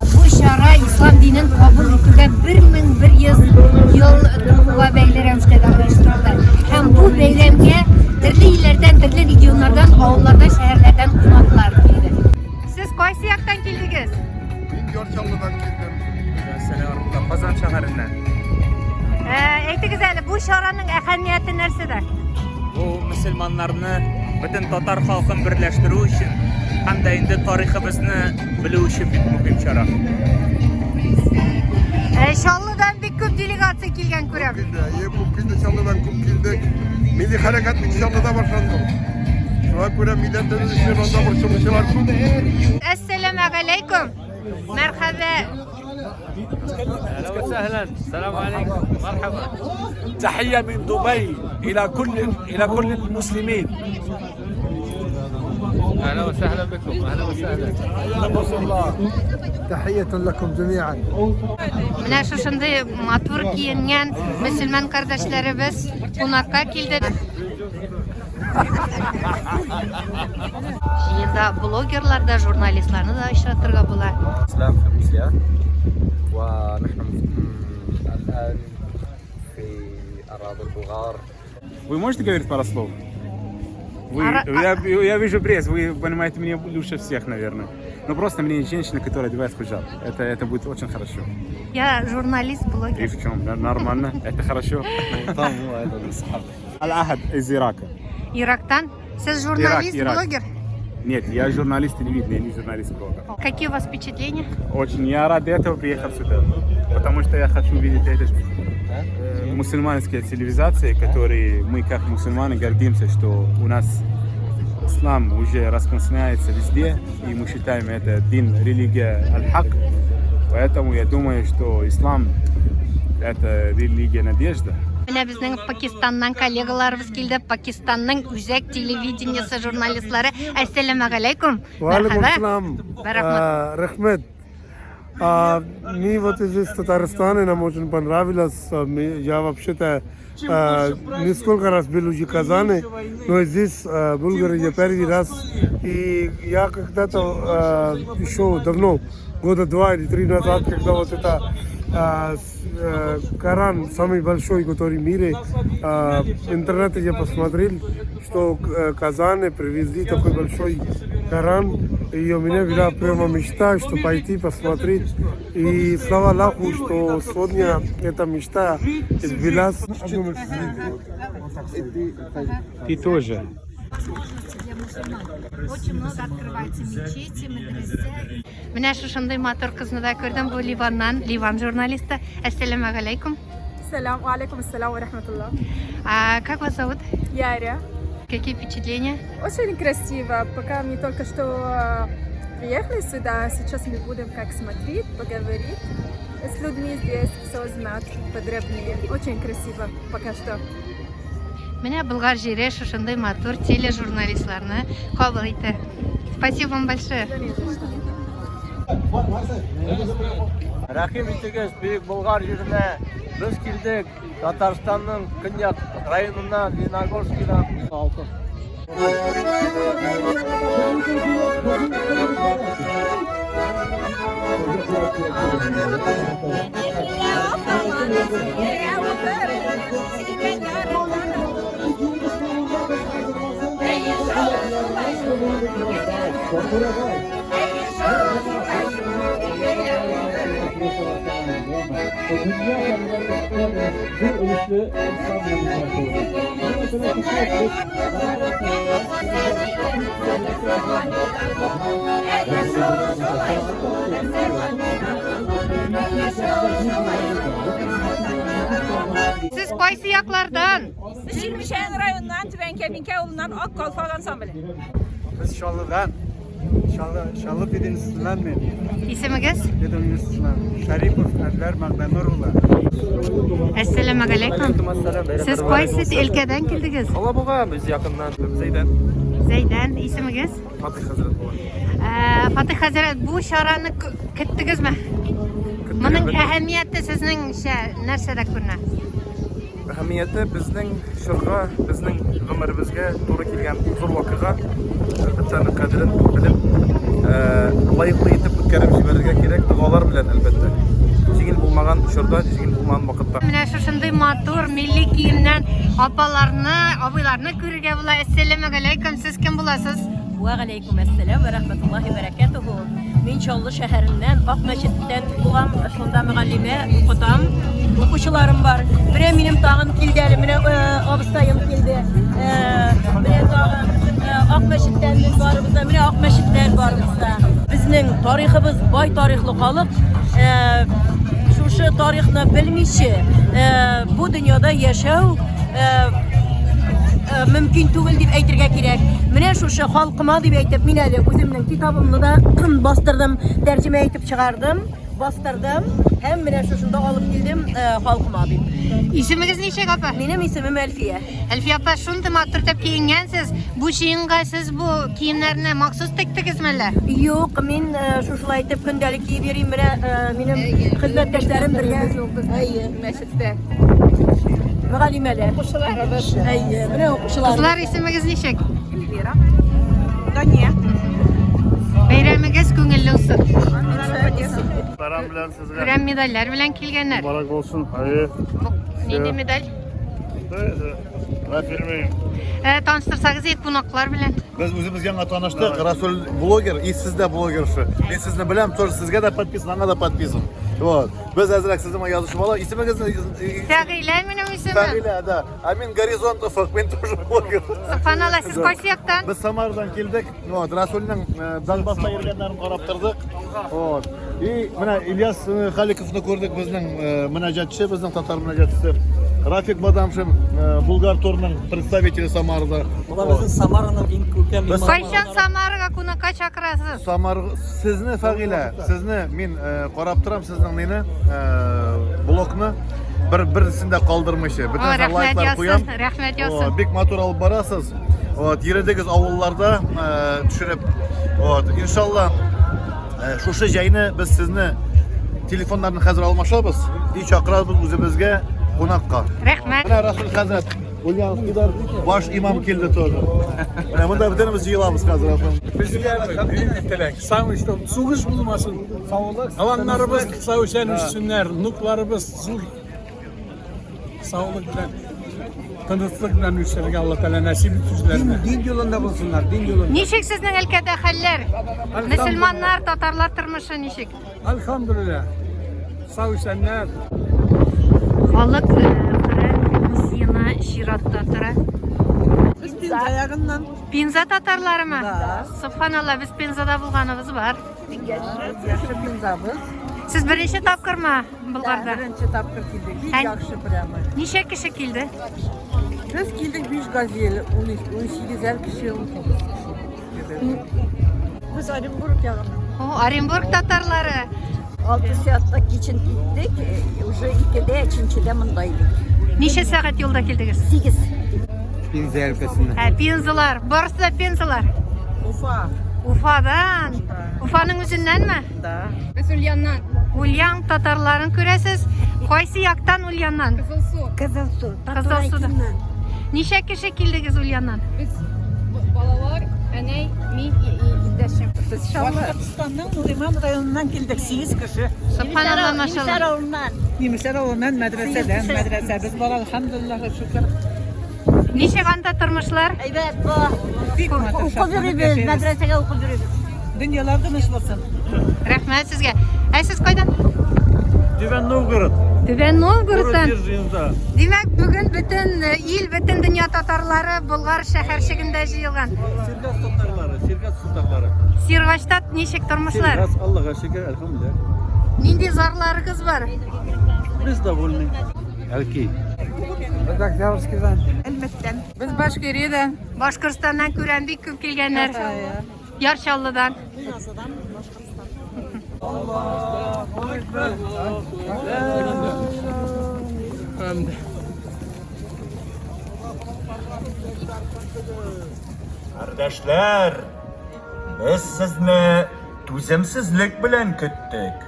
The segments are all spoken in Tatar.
Бу чара ислам динен кабул итүгә 1100 ел тулуга бәйле рәвештә дә оештырылды. Һәм бу бәйрәмгә төрле илләрдән, төрле регионнардан, авыллардан, шәһәрләрдән кунаклар килде. Сез кайсы яктан килдегез? Мин Яр Чаллыдан килдем. Сәлам, Казан шәһәреннән. Ә, әйтегез әле, бу чараның әһәмияте нәрсәдә? Бу мөселманнарны, бөтен татар халкын берләштерү өчен һәм дә инде тарихыбызны белү өчен бик мөһим чара. Ә, Чаллыдан бик күп делегация килгән күрәм. Килде, әйе, күп килде, Чаллыдан күп килдек. Милли хәрәкәт бит Чаллыда башланды. Шуңа күрә милләтебез өчен анда борчылучылар күп. Әссәламәгаләйкүм. Мәрхәбә. اهلا وسهلا السلام عليكم مرحبا. تحية من دبي إلى كل المسلمين. اهلا وسهلا بكم، اهلا وسهلا. تحية لكم جميعا. Менә шушындый матур киенгән мөселман кардәшләребез кунакка килде. Җыенда блогерлар да, журналистларны да очратырга була. الإسلام في روسيا ونحن الآن في أراضي البلغار. Вы можете говорить пару слов? Вы, я вижу пресс, вы понимаете меня лучше всех, наверное. Но просто мне женщина, которая одевает хиджаб. Это будет очень хорошо. Я журналист, И блогер. в чем? Нормально, это хорошо. Аль-Ахад из Ирака. Ирактан. Сез журналист, Ирак. блогер? Нет, я журналист телевидения, я не журналист-блогер. Какие у вас впечатления? Очень я рад этого приехал сюда, потому что я хочу увидеть этот мусульманские цивилизации, которые мы как мусульмане гордимся, что у нас ислам уже распространяется везде, и мы считаем это дин, религия аль-хак. Поэтому я думаю, что ислам это религия надежда. Менә безнең Пакистаннан коллегаларыбыз килде. Пакистанның үзәк телевидениесе журналистлары. Әссәламәгаләйкүм. Валикум Мәрхәбә. салам. Рәхмәт. Рәхмәт. Мы вот из Татарстана, нам очень понравилось. Я вообще-то несколько раз был уже в Казани, но здесь, в Булгарии, я первый раз. И я когда-то еще давно, года 2 или 3 назад, когда вот это Коран, самый большой, который в мире, в интернете я посмотрел, что Казани привезли такой большой Коран, и у меня была прямо мечта, что пойти посмотреть. И слава Аллаху, что сегодня эта мечта сбылась. Ты тоже. Возможности для мусульман. Очень много открывается мечети, медресе. Менә шушындый матур кызны да күрдем. Бу Ливаннан, Ливан журналисты. Әссәламәгаләйкүм. Салам, алейкум ассалам ва рахматуллах. А как вас зовут? Яря. Какие впечатления? Очень красиво. Пока мы только что приехали сюда, сейчас мы будем как смотреть, поговорить с людьми здесь, все знать подробнее. Очень красиво пока что. Менә Болгар җире шушындый матур тележурналистларны кабул итә. Спасибо вам большое. Рәхим итегез, Бөек Болгар җиренә. Без килдек Татарстанның Көньяк районыннан, Лениногорскидан. Алты. Сез кайсы яклардан? Чирмешән районыннан, Түбән Кәминкә авылыннан Ак калфак ансамбле. Без Чаллыдан. Чаллы, Чаллы пединститутыннан мин. Исемегез? Педуниверситетыннан. Шарипов Әнвәр Мәгъдәнур улы. Әссәламәгаләйкүм. Сез кайсы өлкәдән килдегез? Алабуга, без якыннан, Зәйдән. Зәйдән. Исемегез? Фатих хәзрәт була. Фатих хәзрәт, бу чараны көттегезме? Моның әһәмияте сезнеңчә нәрсәдә күренә? Әһәмияте безнең чорга, безнең гомеребезгә туры килгән зур вакыйга. Әлбәттә, аның кадерен белеп, лаеклы итеп үткәреп җибәрергә кирәк, догалар белән, әлбәттә. Җиңел булмаган чорда, җиңел булмаган вакытта. Менә шушындый матур милли киемнән апаларны, абыйларны күрергә була. Әссәламегаләйкүм, сез кем буласыз? Вә галәйкүм әссәлам вә рәхмәтуллаһи бәрәкәтүһү. Мин Чаллы шәһәреннән, Ак мәчеттән булам, шунда мөгаллимә, укытам. Укучыларым бар. Менә минем тагын килде әле, менә э, абыстаем килде. Э, менә тагын э, Ак мәчеттән без барыбыз да, менә Ак мәчеттән барыбыз да. Безнең тарихыбыз бай тарихлы халык. Э, шушы тарихны белмичә, э, бу дөньяда яшәү э, Э, мөмкин түгел дип әйтергә кирәк. Менә шушы халкыма дип әйтеп, мин әле үземнең китабымны да бастырдым, тәрҗемә итеп чыгардым, бастырдым һәм менә шушында алып килдем э, халкыма дип. Исемегез ничек, апа? Минем исемем Әлфия. Әлфия апа, шундый матур итеп киенгәнсез. Бу җыенга сез бу киемнәрне махсус тектегезме әллә? Юк, мин э, шушылай итеп көндәлек киеп йөрим. Менә минем хезмәттәшләрем бергә. Әйе. Мәчеттә. Мөгаллимәләр. Укучыларыбыз. Әйе, менә укучылар. Кызлар, исемегез ничек? Эльвира. Дания. Бәйрәмегез күңелле булсын. Бәйрәм белән сезгә. Күрәм медальләр белән килгәннәр. Мөбарәк булсын. Әйе. Нинди медаль? Белмим. Э, таныштырсагыз иде кунаклар белән. Без үзебез яңа таныштык. Расул блогер, и сез дә блогерша. Мин сезне беләм, тоже сезгә дә подписан, аңа да подписан. Вот. Без әзрәк сезнең белән язышып алайык. Исемегез Фәгыйлә минем исемем. Фәгыйлә, да. А мин Горизонт Офык, мин тоже блогер. Субханалла, сез кайсы яктан? Без Самарадан килдек. Вот, Расулның э, Донбасста йөргәннәрен карап тордык. Вот. И менә Ильяс э, Халиковны күрдек, безнең э, мөнәҗәтче, безнең татар мөнәҗәтчесе. Рафик Бадамшин, Булгар турның представителе Самарада. Болар безнең Самараның иң күркәм Без- Кайчан Самарага кунакка чакырасыз? Самар, сезне Фәгыйлә, сезне мин карап торам, сезнең нине, блогны бер берсен дә калдырмыйча, бөтен О, рәхмәт лайклар куям. яусын, рәхмәт яусын. О, Бик матур алып барасыз. Вот, йөрдегез авылларда төшереп. Вот, иншалла, шушы җәйне без сезне телефоннарны хәзер алмашабыз и чакырабыз үзебезгә кунакка. Рәхмәт. Менә Расул хәзрәт Ульяновскийдан баш имам килде тоже. Менә монда бөтенебез җыелабыз хәзер. Безгә бөек теләк. Самый что сугыш булмасын. Аланнарыбыз сау-исән үссеннәр, внукларыбыз зур саулык белән, тынычлык белән үсәргә Алла Тәгалә нәсип итсен үзләренә. Дин юлында булсыннар, дин юлында. Ничек сезнең өлкәдә хәлләр? Мөселманнар, татарлар тормышы ничек? Альхамдулилла. Сау исәннәр. Халык Коръән музеена чиратта тора. Без Пенза ягыннан. Пенза татарларымы? Да. Субханалла, без Пензада булганыбыз бар. Яхшы Пензабыз. Сез беренче тапкырмы Болгарда? Беренче тапкыр килдек. Бик Ә- яхшы прямо. Ничә кеше килде? Без килдек 5 газель, 18 кеше, 19 кеше. Без Оренбург ягыннан. О, Оренбург татарлары. 6 сәгатьтә кичен киттек, уже 2-дә, 3-дә монда идек. Ничә сәгать юлда килдегез? 8. Пенза өлкәсеннән. Ә, Пензалар, барысы да Пензалар. Уфа. Уфадан. Уфаның үзеннәнме? Да. Без Ульяннан. Ульян татарларын күрәсез. Кайсы яктан Ульяннан? Кызылсу. Кызылсу. Кызылсудан. Ничә кеше килдегез Ульяннан? Без балалар, әнәй, мин, иптәшем. Без Башкортстанның Нуриман районыннан килдек, 8 кеше. Субханалла, машалла. авылыннан. Нимесәр авылыннан, мәдрәсәдән, мәдрәсәбез бар, әлхәмдулиллаһ, шөкер. Ничек анда тормышлар? Әйбәт бу. Бик матур. Укып йөрибез, мәдрәсәгә укып йөрибез. Дөньялар тыныч булсын. Рәхмәт сезгә. Ә сез кайдан? Түбән Новгород. Түбән Новгородтан. Дзержинда. Димәк, бүген бөтен э, ил, бөтен дөнья татарлары Болгар шәһәрчегендә җыелган. Сиргаз татарлары, Сиргаз татарлары. Сиргачта ничек тормышлар? Сиргаз, Аллага шөкер, әлхәмдүлилләһ. Нинди зарларыгыз бар? Без довольны. Әлки. Без Октябрьскийдан. Әлмәттән. Без Башкириядән. Башкортстаннан күрәм, бик күп килгәннәр. Яр Чаллыдан. Кардәшләр, без сезне түземсезлек белән көттек.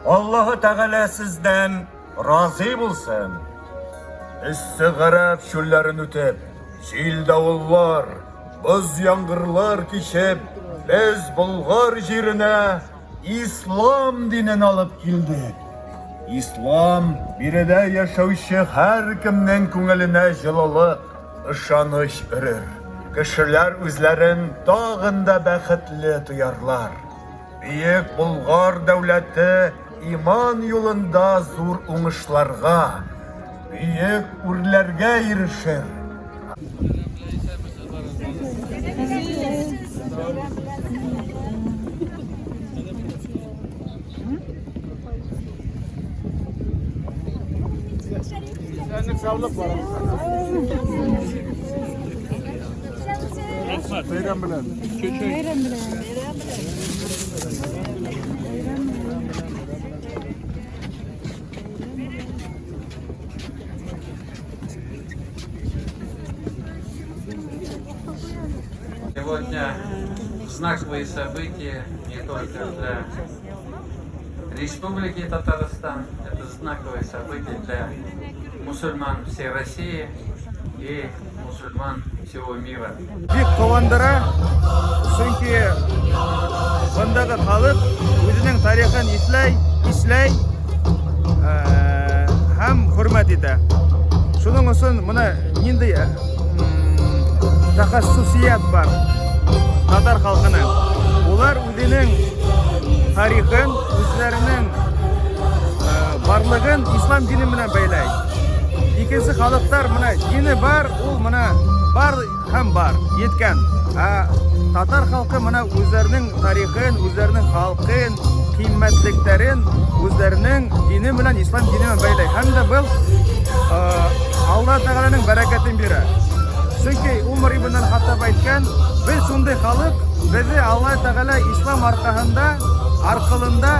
Аллаһы Тәгалә сездән разый булсын. Эссе гарәп чүлләрен үтеп, җил-давыллар, боз-яңгырлар кичеп, без Болгар җиренә ислам динен алып килдек. Ислам биредә яшәүче һәркемнең күңеленә җылылык, ышаныч өрер. Кешеләр үзләрен тагын да бәхетле тоярлар. Бөек Болгар дәүләте иман юлында зур уңышларга, бөек үрләргә ирешер. Бәйрәм белән. Бәйрәм белән. Сегодня знаковые события не только для Республики Татарстан, это знаковое событие для мусульман всей России и мусульман всего мира. Бик куандыра, чөнки мондагы халык үзенең тарихын исләй, исләй һәм хөрмәт итә. Шуның өчен менә нинди тахассусият бар татар халкының. Улар үзенең тарихын, үзләренең барлыгын ислам дине белән бәйләй. Икенче халыклар менә дине бар, ул менә бар һәм бар, еткән. Ә татар халкы менә үзләренең тарихын, үзләренең халкын, кыйммәтлекләрен үзләренең дине белән, ислам дине белән бәйләй. Һәм дә был Алла Тәгаләнең бәрәкәтен бирә. Чөнки Умар ибн аль-Хаттаб әйткән, без шундый халык, безне Алла Тәгалә ислам аркаһында, аркылында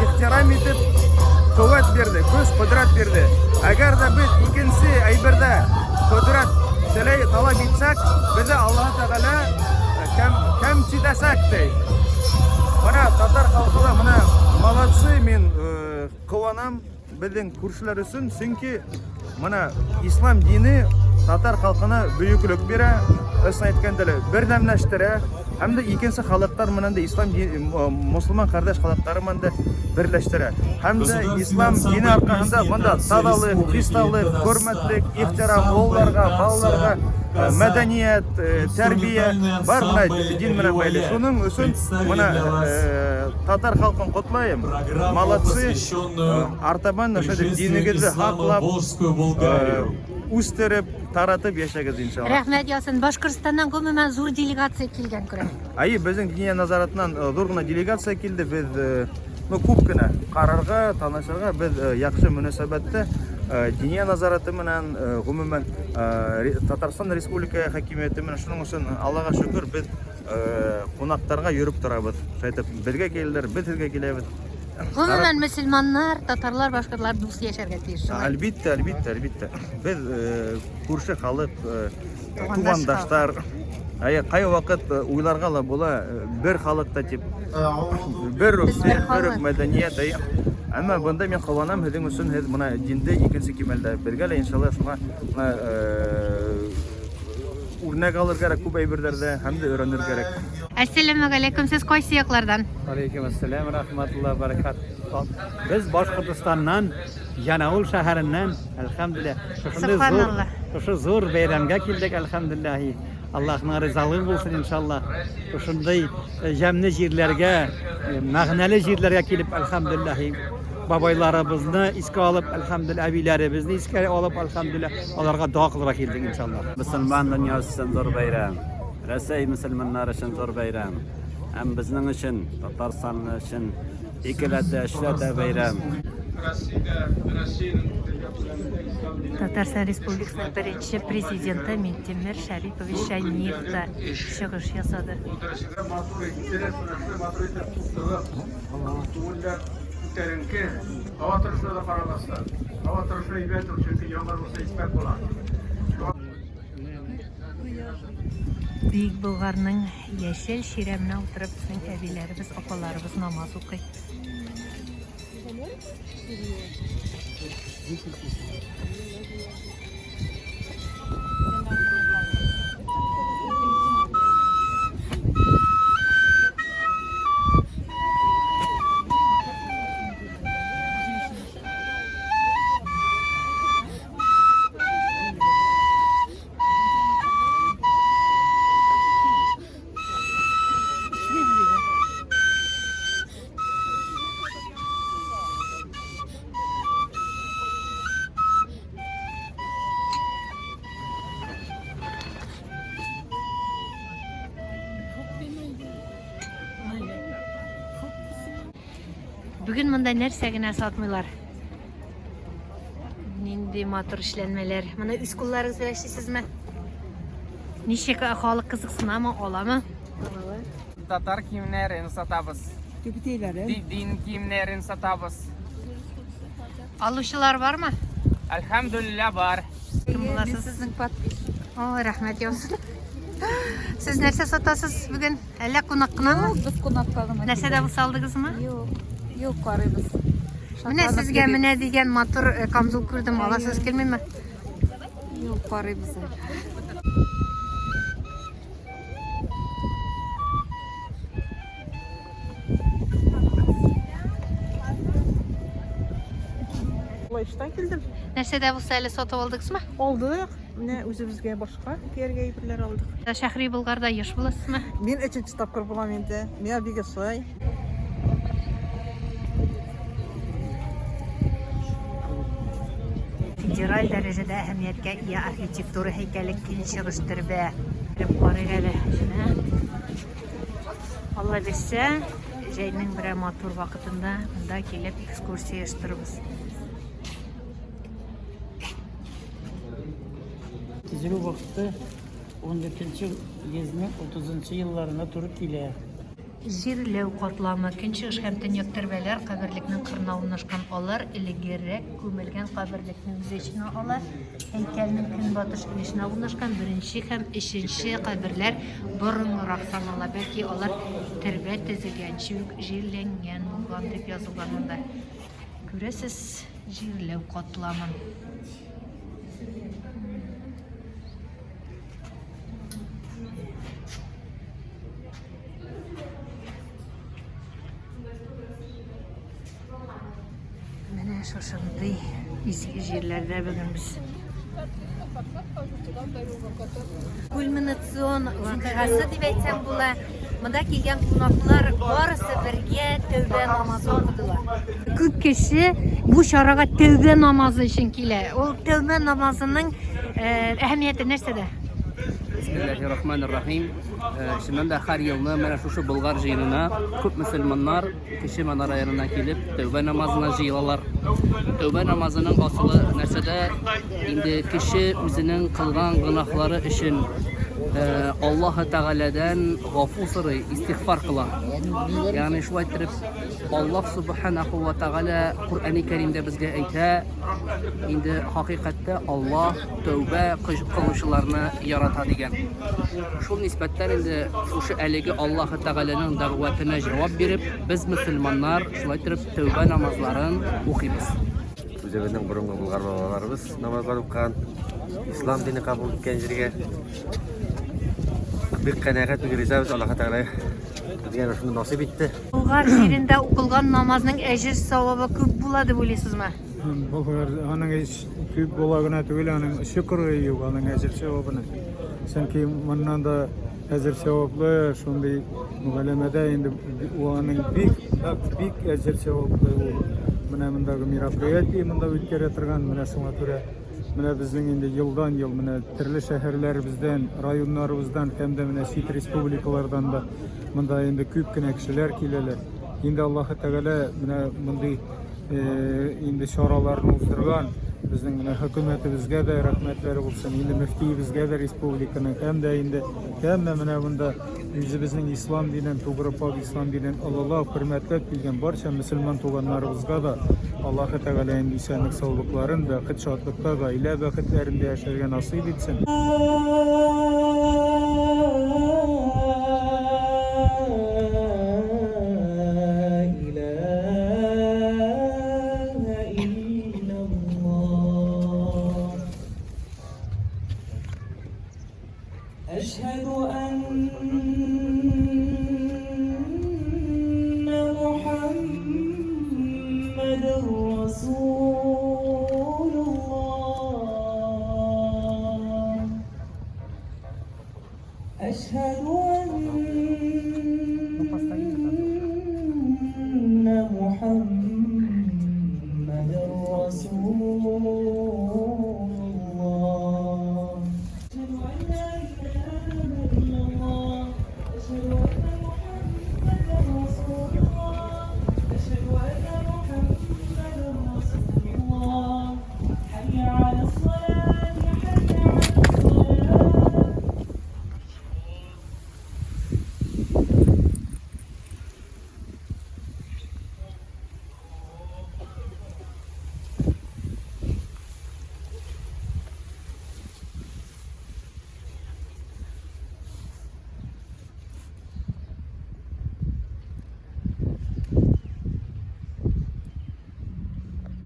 ихтирам итеп куәт бирде, көч, кодрәт бирде. Әгәр дә без икенче әйбердә кодрәт теләй таләп итсәк, безне Аллаһ Тәгалә кәм кәмсетәсәк ди. Менә татар халкы да менә молодцы, мин куанам. Безнең күршеләр өчен, чөнки менә ислам дине татар халкына бөеклек бирә, өстен әйткәндә лә, бердәмләштерә һәм дә икенче халыклар менән дә ислам мусульман кардәш халыклары менән дә берләштерә. Һәм дә ислам дине аркасында монда тазалык, чисталык, хөрмәтлек, ихтирам олыларга, балаларга, мәдәният, тәрбия бар менә дин белән бәйле. Шуның өчен менә татар халкын котлыйм. Молодцы. Артабан да шулай динегезне һаклап, үстереп, таратып яшәгез иншалла. Рәхмәт яусын. Башкортстаннан гомумән зур делегация килгән күрәм. Әйе, безнең Диния назаратыннан зур гына делегация килде. Без ну күп кенә карарга, танышырга без яхшы мөнәсәбәттә Диния назараты белән, гомумән Татарстан Республика хакимияте белән. Шуның өчен Аллага шөкер, без кунакларга йөреп торабыз. Шулай итеп, безгә килделәр, без сезгә киләбез. Гомумән, мөселманнар, татарлар, башкортлар дус яшәргә тиеш. Шулай. Әлбиттә, әлбиттә, әлбиттә. Без э, күрше халык, э, тугандашлар. Әйе, кай вакыт э, уйларга ла була, бер халык та дип. Бер үк тел, бер үк мәдәният. Әйе. Әмма бында мин куанам, һезнең өчен һез менә динде икенче кимәлдә. Бергә лә иншалла шуңа менә үрнәк алыр кәрәк күп әйберләрдә һәм дә өйрәнер кәрәк. Әссәламегаләйкүм, сез кайсы яклардан? Алейкум әссәлам рахматуллаһ баракат. Без Башкортостаннан, Янаул шәһәреннән, әлхәмдүлилләһ. Шушындый зур, шушы зур бәйрәмгә килдек, әлхәмдүлилләһ. Аллаһның ризалыгы булсын, иншаллаһ. Шушындый э, җәмле җирләргә, э, мәгънәле җирләргә килеп, әлхәмдүлилләһ. Бабайларыбызны искә алып, әлхәмдүлилләһ, әбиләребезне искә алып, әлхәмдүлилләһ, аларга дога кылырга килдек, иншаллаһ. Мөселман дөньясы өчен зур бәйрәм. Рәсәй мөселманнары өчен зур бәйрәм. Һәм безнең өчен, Татарстан өчен икеләтә, өчләтә бәйрәм. Татарстан Республикасының беренче президенты Минтимер Шәрипович Шәймиев та чыгыш ясады. Күңелләр күтәренке, һава торышына да карамастан. Һава торышы әйбәт ул, чөнки яңгыр булса икмәк була. Бөек Болгарның яшел чирәменә утырып безнең әбиләребез, апаларыбыз намаз укый. Бүген монда нәрсә генә сатмыйлар. Нинди матур эшләнмәләр. Моны үз кулларыгыз белән эшлисезме? Ничек э, халык кызыксынамы, аламы? Татар киемнәрен сатабыз. Төбетейләре. Дин киемнәрен сатабыз. Алучылар бармы? Әлхәмдүлилләһ бар. Кем буласыз? Сезнең подписчик. О, рәхмәт яусын. Сез нәрсә сатасыз бүген? Әллә кунак кынамы? Юк, без кунакка гына. Нәрсә дә булса алдыгызмы? Юк. Юк, карыйбыз. Менә сезгә менә дигән матур э, камзул күрдем. Аласыз килмиме? Юк, карыйбыз әле. Лаештан килдем. Нәрсә дә булса әле сатып алдыгызмы? Алдык. Менә үзебезгә башка кияргә әйберләр алдык. Шәһри Болгарда еш буласызмы? Мин өченче тапкыр булам инде. Миңа бик ошый. Федераль дәрәҗәдә әһәмияткә ия архитектура һәйкәле Көнчыгыш төрбә. Кереп карыйк әле. Менә. Алла бирсә, җәйнең берәр матур вакытында монда килеп экскурсия оештырырбыз. Төзелү вакыты 14 йөзнең 30 елларына туры килә. Җирләү катламы, көнчыгыш һәм төньяк төрбәләр каберлекнең кырына урнашкан. Алар элегерәк күмелгән каберлекне үз эченә ала. Һәйкәлнең көнбатыш өлешенә урнашкан беренче һәм өченче каберләр борынгырак санала, бәлки алар төрбә төзелгәнче үк җирләнгән булган дип язылган монда. Күрәсез, җирләү катламын. Менә шушындый изге җирләрдә бүген без. Кульминацион вакыйгасы дип әйтсәм була. Монда килгән кунаклар барысы бергә тәүбә намазы укыдылар. Күп кеше бу чарага тәүбә намазы өчен килә. Ул тәүбә намазының э, әһәмияте нәрсәдә? Бисмиллахир-рахманир-рахим. Э, чыннан да һәр елны менә шушы Болгар җыенына күп мөселманнар Кече Манара янына килеп, тәүбә намазына җыелалар. Тәүбә намазының асылы нәрсәдә? Инде кеше үзенең кылган гөнаһлары өчен э, Аллаһы Тәгаләдән гафу сорый, истигъфар кыла. Ягъни шулай итеп Аллаһ субханаху ва Тәгалә Коръәни Кәримдә безгә әйтә, инде хакыйкатьтә Аллаһ тәүбә кылучыларны ярата дигән. Шул нисбәттән инде шушы әлеге Аллаһы Тәгаләнең дәгъватына җавап биреп, без мөселманнар шулай итеп тәүбә намазларын укыйбыз. Үзебезнең борынгы болгар бабаларыбыз намазлар укыган, ислам дине кабул иткән җиргә бик канәгать, бик ризабыз. Аллаһы Тәгалә безгә әнә шуны насыйп итте. Болгар җирендә укылган намазның әҗер-савабы күп була дип уйлыйсызмы? Болгар аның һич күп була гына түгел, аның очы-кырые юк, аның әҗер савабының. Чөнки моннан да әҗер саваплы шундый мөгаләмәдә инде ул аның бик бик әҗер саваплы ул менә мондагы мероприятие монда үткәрә торган, менә шуңа күрә менә безнең инде елдан-ел менә төрле шәһәрләребездән, районнарыбыздан һәм дә менә чит республикалардан да монда инде күп кенә кешеләр киләләр. Инде Аллаһы Тәгалә менә мондый инде чараларны уздырган безнең менә хөкүмәтебезгә дә рәхмәтләре булсын, инде мөфтиебезгә дә республиканың һәм дә инде һәммә менә монда үзебезнең ислам динен, тугры пак ислам динен олылап, хөрмәтләп килгән барча мөселман туганнарыбызга да Аллаһы Тәгалә инде исәнлек саулыкларын, бәхет, шатлыкта, гаилә бәхетләрендә яшәргә насыйп итсен. أشهد أن محمد رسول الله. أشهد أن